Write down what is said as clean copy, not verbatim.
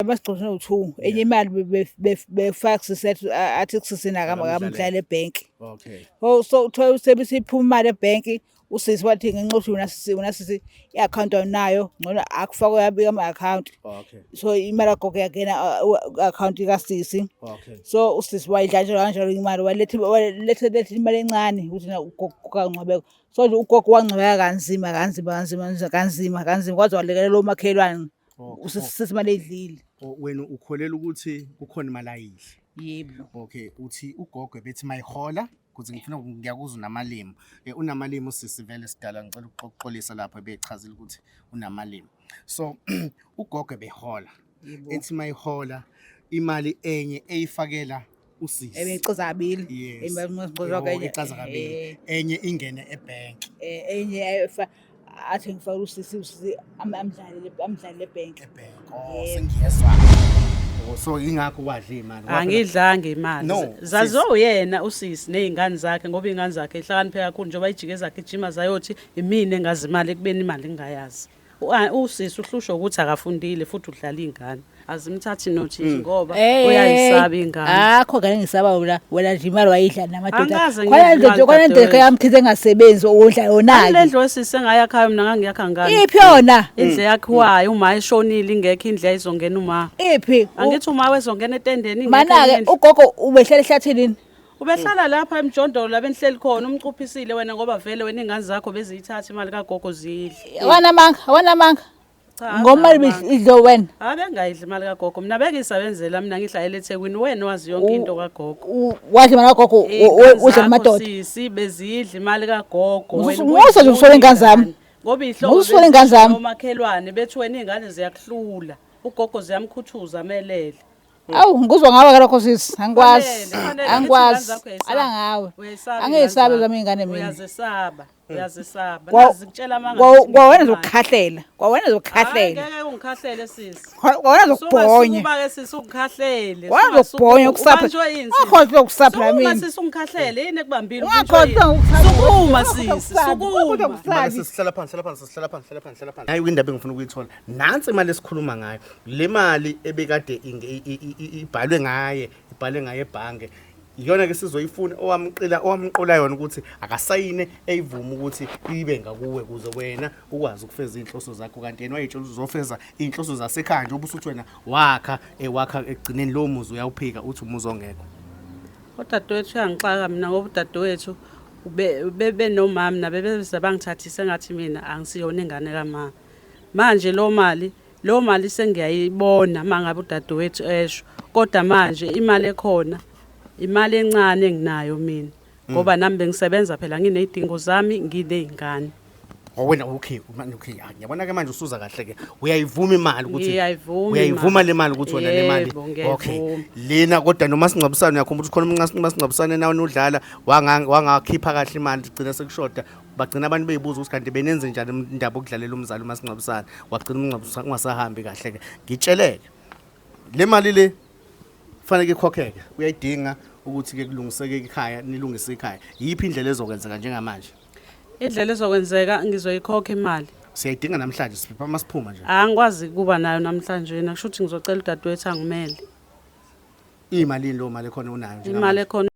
Abasigcoshe u-two enye imali befaka kusisi athi kusisi akamdlala ebhenki. Okay. So so uthola usebisi iphuma imali ebhenki usisi wathi ngenxa yokuthi wena sisi wena sisi i-akhawunti awunayo ngcono akufakwe yabika ama-akhawunti. Okay. So imali kagogo yangena akhawunti kasisi. Okay. So usisi wayidla njalo kanjalo imali waletha waletha letha imali encane ukuthi na ugogo kangcwabeka. So nje ugogo wangcwabeka kanzima kanzima kanzima kanzima kanzima kwaze walekelela umakhelwane. Okay. Usisi imali eyidlile. Oh, wena ukholelwa ukuthi kukhona imali ayidle. Yebo. Okay, uthi ugogo bethi mayihola kuze ngifuna ngiyakuzwa unamalimi. Eh unamalimi usisi vele sidala ngicela ukuxolisa lapho ebechazile ukuthi unamalimi. So ugogo behola. Yebo. Ethi mayihola imali enye eyifakela usisi. Ebecoza kabili. Yes. Ebecoza Yebo, icaza kabili. Enye ingene ebank. Enye athi ngifake usisi usisi amdlalele amdlalele ebhenki. Ebank. Oh, Yebo. sengiyezwa. Oh, so ingakho wadla imali. Ngoba phela- Angidlanga imali. No, Zaziwa uyena usisi nezingane zakhe ngoba izingane zakhe ihlakaniphe kakhulu njengoba ijike zagijima zayothi imina engazi imali ekubeni imali ngingayazi. Usisi uhlushwa ukuthi akafundile futhi udlala ingane. Azimthathi nothisi ngoba uyayisaba ingane. Akho ngane ngisaba wena wena nje imali wayidla namadoda. Angikaze Khona ngidle ndoda imali, khona ndoda dadewethu. yamkhize engasebenzi owondla yona. Le ndlu wesisi engayakhayo mina ngangiyakha ngani. Iphi yona? Indlu yakhiwayo uma eshonile ingekho indlu yayizongena uma. Iphi? Angithi uma wezongena etendeni ingekho Mana-ke enye indlu. ugogo ubehlala ehlathini yini? Ubehlala lapha emjondolo la benihleli khona umcuphisile wena ngoba vele wena iy'ngane zakho beziyithatha imali kagogo ziyidle. Awanamanga, awanamanga. Cha, Ngoba imali anginamanga. idlo wena. Abengayidli imali kagogo mina bengiyisebenzela mina ngihlayela eThekwini wena wazi yonke into kagogo. Wadla imali kagogo Iy'ngane udla zakho, amadoda. Sisi bezidla imali kagogo. Musa Wena musa nje ukusola iy'ngane zami. Ngoba iy'hlobo Musa ukusola iy'ngane zami. omakhelwane bethi wena iy'ngane ziyakuhlula. Ugogo ziyamkhuthuza amelele. Awu ngikuzwa ngawe ke lokho sisi. Angikwazi. Fanele, fanele, Angikwazi. ngithi ingane zakho uyayisaba. Ala ngawe. Uyayisaba ingane Angiyisabi zakho. zami iy'ngane mina. Uyazesaba, uyazesaba. Kwa- Nazi ngitshela amanga. Kwa- Kwawena zokukhahlelwa. Kwawena zokukhahlela. Hayi ngeke ungikhahlele sisi. Kwawena zokubhonya. Suka ke sisi ungikhahlele. Kwawena zokubhonya ukusapha. Ubanjwe yini? sisi? Ungakhohlwa ukusapha Sukuma mina. sisi ungikhahlele yini ekubambile? Ungakhohlwa ubanjwe yini? ukusapha. Sukuma sisi, sukuma. Imali sesihlala phansi, hlala phansi, sihlala phansi, hlala phansi, hlala phansi. Hayi indaba engifuna ukuyithola. Nansi imali esikhuluma ngayo. Le mali ebekade ibhalwe ngaye, ibhalwe ngaye ebhange. Iyona ke sizoyifuna owamqila owamqola yona ukuthi akasayine eyivuma ukuthi ibe ngakuwe kuze wena ukwazi ukufeza inhloso zakho kanti yena wayetshela ukuthi uzofeza inhloso zasekhaya nje ubusuthi wena wakha ewakha ekugcineni lowo muzi uyawuphika uthi umuzi ongekho. Udadewethu uyangixaka mina ngoba udadewethu bebenomama nabo bebeze bangithathise ngathi mina angisiyona ingane kamama. Manje lo mali Leyo mali sengiyayibona uma ngabe udadewethu esho kodwa manje imali ekhona imali encane enginayo mina ngoba nami bengisebenza phela nginey'dingo zami nginey'ngane. Oh wena okay manje okay ah, ngiyabona ke manje usuza kahle ke uyayivuma imali ukuthi Ngiyayivuma uyayivuma imali. le mali ukuthi wena le mali Yebo, ngiyayivuma. okay lena kodwa noma singcwabisane uyakhumbula ukuthi khona umasingcwabisane nawe nudlala wangakhipha kahle imali gcina sekushoda bagcina abantu beyibuza ukuthi kanti benenze njani indaba okudlalela umzali umasingcwabisane wagcina umngcwabisane ungasahambi kahle ke ngitsheleke le mali le kufanele ikhokheke uyayidinga ukuthi ke kulungiseke ikhaya nilungise ikhaya yiphi indlela ezokwenzeka njengamanje Indlela ezokwenzeka ngizoyikhokha imali. Siyayidinga namhlanje siphapha masiphuma nje. Angikwazi kuba nayo namhlanje na kusho ukuthi ngizocela udadewethu angimele. Imalini lo mali ekhona unayo njengamanje? Imali ekhona